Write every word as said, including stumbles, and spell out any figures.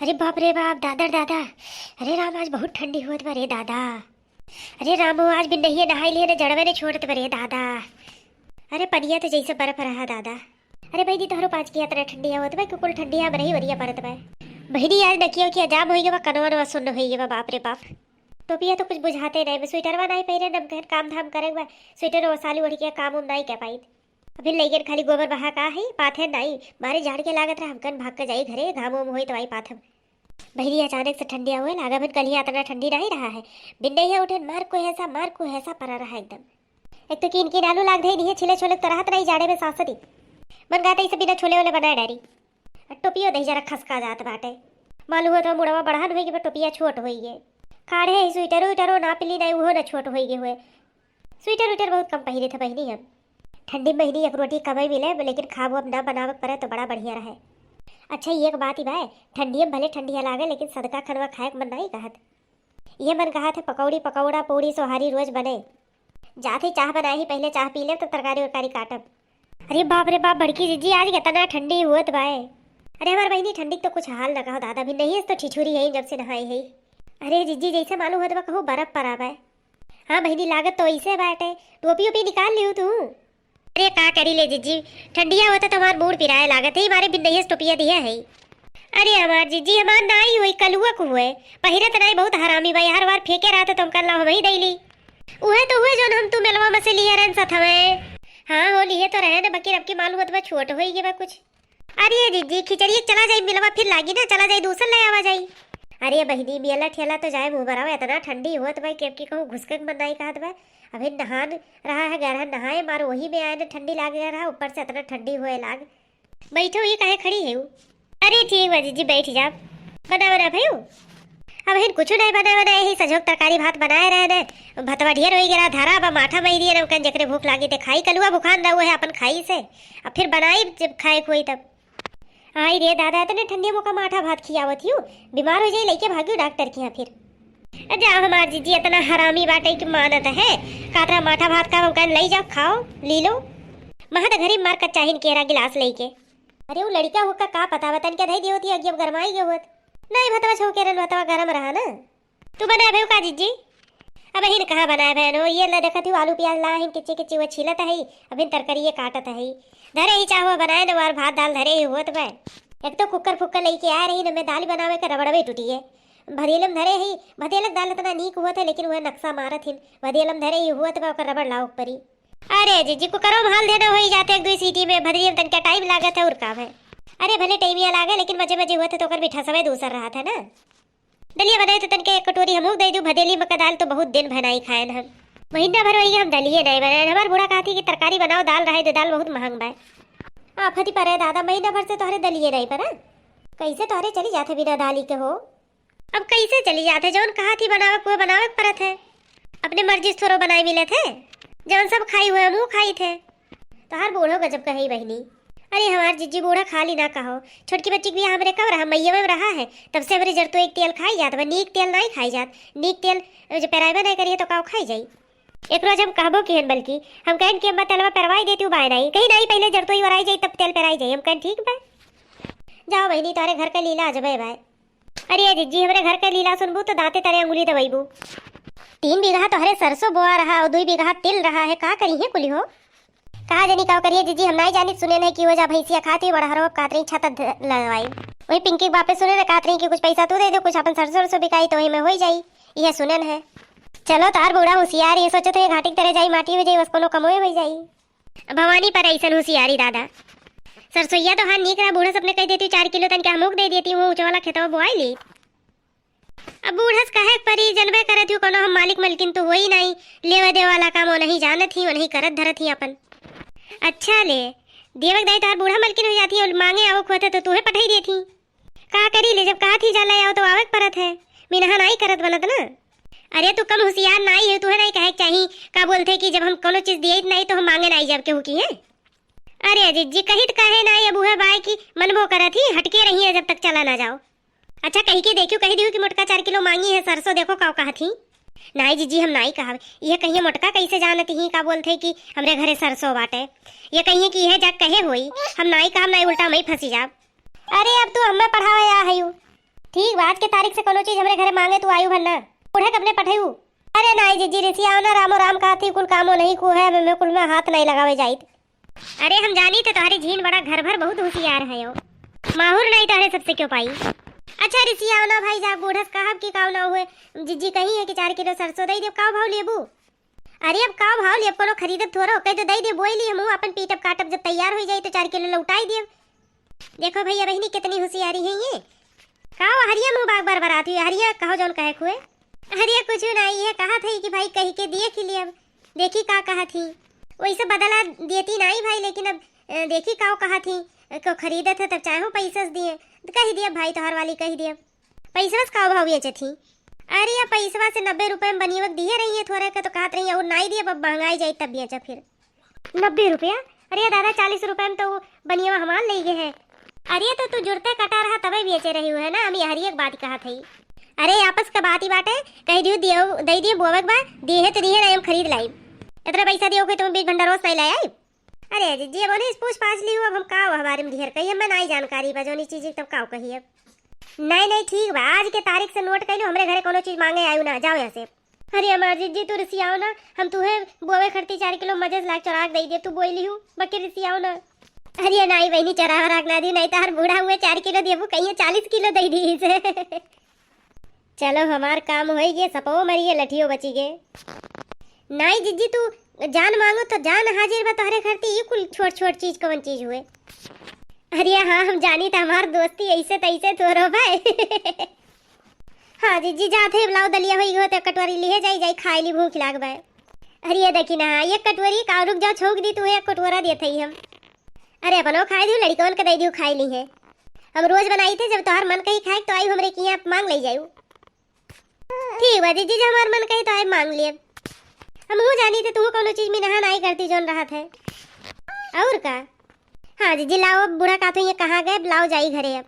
अरे बाप रे बाप, दादा रे दादा, अरे राम, आज बहुत ठंडी होत बा रे दादा। अरे राम हो, आज बिनहिया नहाई लिहे न, जड़वे न छोड़त बा रे दादा। अरे पनिया तो जैसे बर्फ रहा दादा। अरे बहिनी, तोहरो पाँच की यात्रा ठंडी होत बा कि कुल ठंडी हम रही वरिया परत बा। बहिनी, आज नकिया उकिया जाम होई गवा, कनवा नवा सुन्न होई गवा, बाप रे बाप। टोपिया तो कुछ बुझाते नहीं, मैं स्वेटरवा नहीं पहिरे, नमकन काम धाम करे बा, स्वेटर और साली ओढ़ के काम उम नहीं कर पाई। अभी लइकन खाली गोबर बहा का है, पाथे नाई, मारे जाड़ के लागत रहा, हमकन भाग के जाई घरे, घाम उम होई तो आई पाथब। बहिनी, अचानक से ठंडिया हुए लागा, बिन कलिया अतना ठंडी नहीं रहा है। बिन नहीं है उठे, मार को ऐसा, मार को ऐसा परा रहा एकदम। एक तो कीन कीन आलू लाग धई दिहे, छिले छोले तो रहत नहीं जाड़े में सासरी। मन गाते इसे बिना छोले वोले बनाए डारी। आ टोपियो दही जरा खसका जात बाटे। मालूम होत बा मुड़वा बढ़न होई गए, टोपिया छोट होई गए। काढ़े ही स्वेटरो उइटरो नाप ली नहीं, उहो न छोट होई गए हुए। स्वेटर उइटर बहुत कम पहिरे थे बहिनी हम। ठंडी महीनी एक रोटी कमाई मिले, लेकिन खाब अब ना बनावे के पड़े तो बड़ा बढ़िया रहे। अच्छा, एक बात ही भाई, ठंडी में भले ठंडिया लागे, लेकिन सदका खनवा खाए के मन नहीं कहत। ये मन कहत है पकौड़ी पकौड़ा पूड़ी सोहारी रोज बने। जात ही चाह बनाए ही, पहले चाह पी लेब, तब तरकारी उरकारी काटब। अरे बाप रे बाप, बड़की जिज्जी, आज कितना ठंडी हुअत बाए। अरे हमार बहिनी, ठंडी के तो कुछ हाल न कहो दादा, भी नहीं है तो ठिठुरी है जब से नहाई है। अरे जिज्जी, जैसे मालूम होत बा कहूँ बर्फ परा बाए। हाँ बहिनी, लागत तो ऐसे बाटे, टोपी ओपी निकाल लियो तू। अरे का करी ले जिज्जी, ठंडिया होता तो हमार मूड़ पिराए लागत है, मारे बिन नहीं टोपिया दिया है। अरे हमार जिज्जी, हमार नाई हुई, कलुआ को हुए, पहिरत नाई, बहुत हरामी बा, हर बार फेंके रहत तो हम कर ला, हम ही दैली। उहे तो हुए जौन हम तू मेलवा में से लिए रहन सथवे। हाँ हो, लिए तो रहे न, बाकी अब की मालूम होत बा छोट होई गए बा कुछ। अरे जिज्जी, खिचड़ी चला जाई मिलवा, फिर लागी ना, चला जाई दूसर ले आवा जाई। अरे बहिनी, मेला ठेला तो जाए मुँह बराबर, इतना ठंडी होत बा कि अब की कहूँ घुसके के मन नाई कहत बा। अभी नहान रहा है, गरहन नहाए मार, वही में आए न ठंडी लागे रहा, ऊपर से इतना ठंडी होए लाग। बैठो, ये काहे खड़ी है? अरे ठीक बा जिज्जी, बैठ जाब। बना बना भयू। अब हिन कुछ नहीं बना बना, यही सजोक तरकारी भात बनाए रहे ने। भतवा ढेर होई गया, धरा बा माठा मई दिए ना, कन जेकरे भूख लागी ते खाई, कलुआ भुखान रहुए है अपन खाई से। अब फिर बनाई जब खाए के होई तब। आई रे दादा, इतने ठंडी मोका माठा भात खियावत हियो, बीमार हो जाई, लइके भागियो डॉक्टर के यहाँ फिर। अजा हमार जिज्जी इतना हरामी बाटे कि मानत है, कातरा माठा भात का हम कहन लई जाओ, खाओ, ली लो। महा त घरी मार कच्चा हिन केरा गिलास लइके। अरे वो लड़का हुआ का, का पता बा, तन के धई दियो थी, अगियब गरमाई गयो होत। नहीं भतवा छौके रन, भतवा गरम रहा ना। तू बनाए भयू का जिज्जी? अब हिन कहाँ बनाए भयन हो, ये ला देखत ही आलू प्याज ला हिन किच्ची किच्ची वो छीलत है, अब हिन तरकारिये काटत है। धरे ही चाहो बनाए न वार भात दाल धरे ही होत बा। एक तो कुकर फुकर लइके आए रही न, मैं दाल बनावे के रबड़वे टूटी है। भदेलम धरे ही, भदेलक दाल इतना नीक होत है, लेकिन वह नक्शा मारत हिन। भदेलम धरे ही होत बा, ओकर रबड़ लाओक परी। अरे जिज्जी, कुकरो में हाल देना होई जाते एक दुई सीटी में, भदेलम तनका टाइम लागत है और काम है। अरे भले टाइमिया लागे, लेकिन मजे मजे होत है तो ओकर मीठा समय दूसर रहत है ना। दलिया बनाए तो तनके एक कटोरी हमहू दे दू, भदेली मका दाल तो बहुत दिन भनाई खाएन हम। महीना भर वही हम दलिये नहीं बनाए। हमार बूढ़ा कहती कि तरकारी बनाओ, दाल रहे दे, दाल बहुत महंग बा। आफती परे दादा, महीना भर से तोहरे दलिये नहीं बना। कैसे तोहरे चली जाते बिना दाली के हो? अब कैसे चली जाते, जौन कहा थी बनावे के, वो बनावे के परत है। अपने मर्जी से थोड़ो बनाए मिले थे, जौन सब खाई हुए हम वो खाई थे। तोहार बूढ़ो गजब कहे बहिनी। अरे हमार जिज्जी, बूढ़ा खाली ना कहो, छोटकी बच्ची के बियाह हमरे कब रहा, मइया में रहा है, तब से हमरे जरतो एक तेल खाई जात बा, नीक तेल नहीं खाई जात, नीक तेल जो पेराइबे नहीं करिए तो काव खाई जाई। एक रोज हम कहबो किहन, बल्कि हम कहन कि अम्मा तेलवा पेरवाई देती हूँ, बाय नहीं, कहीं नहीं, पहले जरतो ही वराई जाई तब तेल पेराई जाई। हम कहन ठीक बा। जाओ बहिनी, तोहरे घर का लीला अजबे बाय। अरे जिज्जी, हमरे घर के लीला सुनबू तो दांते तरे अंगुली दबैबू। तीन बीघा तोहरे सरसों बोआ रहा और दुई बीघा तिल रहा है, का करी है कुली हो? कहा जनी का करिए जिज्जी, हम नाई जानित सुने नहीं कि वो जा भैंसिया खाती बड़ा हरो कातरी छत ध-, लगवाई। वही पिंकी के बापे सुने न कातरी कि कुछ पैसा तू दे दो, कुछ अपन सरसों सरसों बिकाई तो वही में होई जाई। यह सुनन है। चलो तार बूढ़ा होशियार, ये सोचो तो ये घाटी की तरह जाई, माटी हो जाई, बस कोनो कमोए हो जाई। भवानी पर ऐसन होशियारी दादा। सरसोईया तो हाँ नीक रहा, बूढ़स अपने कह देती चार किलो तन के हमोक दे देती, वो ऊंचा वाला खेतवा बोआई ली। अब बूढ़स कहे के परी, जनबे करत हूँ कोनो हम मालिक मलकिन तो होई नहीं, लेवे देवे वाला काम वो नहीं जानत ही, वो नहीं करत धरत ही अपन। अच्छा ले, देवक दाई तार बूढ़ा मलकिन हो जाती है, मांगे आवक होते तो तूहे पठाई देती। का करी ले, जब कहा थी जा ले आओ तो आवे के परत है, मिनहा नाई करत बनत ना। अरे तू कम होशियार नाई है, तुहे नाई कहे के चाही। का बोलते कि जब हम कोनो चीज दिए नाई तो हम मांगे नाई जब केहू की है। अरे जिज्जी कही तो कहे नाई, अब उहे बाय की मनबो करत ही, हटके रही है जब तक चला ना जाओ। अच्छा कही के देखियो, कही दियो कि मोटका चार किलो मांगी है सरसों, देखो का कहा थी। नाई जिज्जी हम नाई कहब, ये कहिए मोटका कैसे जानत ही का बोलते कि हमरे घरे सरसों बाटे, ये कहिए कि यह जा कहे होई, हम नाई कहब नाई उल्टा हम ही फंसी जाब। अरे अब तू हमें पढ़ावे आ हयू। आज के तारीख से कोनो चीज हमरे घरे मांगे तू आयु भर ना। बूढ़ा कब ने पठेऊ? अरे नाई जिज्जी, रिसियाओ ना, रामो राम कहत ही, कुल कामो नहीं को है, अब मैं कुल में हाथ नहीं लगावे जाइत। अरे हम जानी थे तोहरे झीन बड़ा घर भर बहुत होशियार है हो। माहुर नहीं तोहरे सबसे क्यों पाई। अच्छा रिसियाओ ना भाई, जा बूढ़स कहब कि काव ना हुए, जिज्जी कही है कि चार किलो सरसों दे देब, काव भाव लेबू? अरे अब काव भाव लेब, कोनो खरीदब थोरो, कह तो दे दे, बोई ली, हमहू अपन पीटब काटब, जब तैयार हो जाई तो चार किलो लौटाई देब। देखो भैया बहिनी कितनी होशियारी है ये। काव हरिया मुँह बाग बरबरात हुई, हरिया कहो जौन कहे खुए। अरे कुछ नहीं है, कहा था कि भाई कही के देख ही लेब, देखी का कहा थी। वैसे बदला देती नहीं भाई, लेकिन अब अ, देखी काव कहा थी, को खरीदत है तब चाहे पैसा से दिए, तो कही दिया भाई तोहर वाली कही दिया। पैसवा से काव भाव बेचे थी? अरे या पैसवा से नब्बे रुपए में बनियवक दिए रही है, थोड़े के तो कहत रही है और नाई दिए, अब महंगाई जाई तब बेचा फिर। नब्बे रुपया? अरे दादा, चालीस रुपए में तो बनियवा हमार ले गए है। अरे तो तू जुड़ते कटा रहा तबे बेचे रही है ना, हम हर एक बात कहत है। अरे आपस का बात ही बाटे, कह दियो दियो, दे दिए बोवक बा, दिए है तो दिए ना, हम खरीद लाई। इतना पैसा दियो कि तुम बीज भंडारों से नहीं लाए आई। अरे जिज्जी, अब उन्हें पूछ पाछ ली हो, अब हम का वह बारे में ढेर कही, हमें नाई जानकारी बा जोनी चीज, तब काव कही अब। नहीं नहीं ठीक बा, आज के तारीख से नोट कैलू, हमरे घरे कोनो चीज मांगे आयु ना, जाओ यहाँ से। अरे हमार जिज्जी तू रिसियाओ ना, हम तुहे बोवे खरती चार किलो मजे से लाग चोराक दे दे, तू बोई लिहू, बाकी रिसियाओ ना। अरे नाई बहनी, चोरा राख ना दी, नहीं तो हर बूढ़ा हुए चार किलो देबू, कहीं चालीस किलो दे दी इसे। चलो हमार काम होई गे, सपो मरिए लठियो बची गे। नाई जिज्जी तू जान मांगो तो जान हाजिर बा तोहरे खरती, ई कुल छोट छोट चीज कवन चीज हुए? अरे हाँ हम जानी त हमार दोस्ती ऐसे तैसे तोरो भाई। हाँ जिज्जी जात है, लाओ दलिया होई हो तो कटोरी लिहे जाई, जाई खाई ली, भूख लाग बा। अरे ये देखी ना, ये कटोरी का, रुक जाओ, छौंक दी तू, एक कटोरा देत है हम। अरे अपनो खाई दियो, लड़कवन के दे दियो, खाई ली है। हम रोज बनाई थे, जब तोहार मन कही खाए तो आई हमरे किहाँ मांग ले जायू। ठीक बा जिज्जी, जब हमार मन कही तो आई मांग लिए। हम हूँ जानी थे तू कोनो चीज में नहा नाई करती जोन रहत है। और का? हाँ जिज्जी लाओ, अब बूढ़ा का तो ये कहाँ गए, लाओ जाई घरे अब।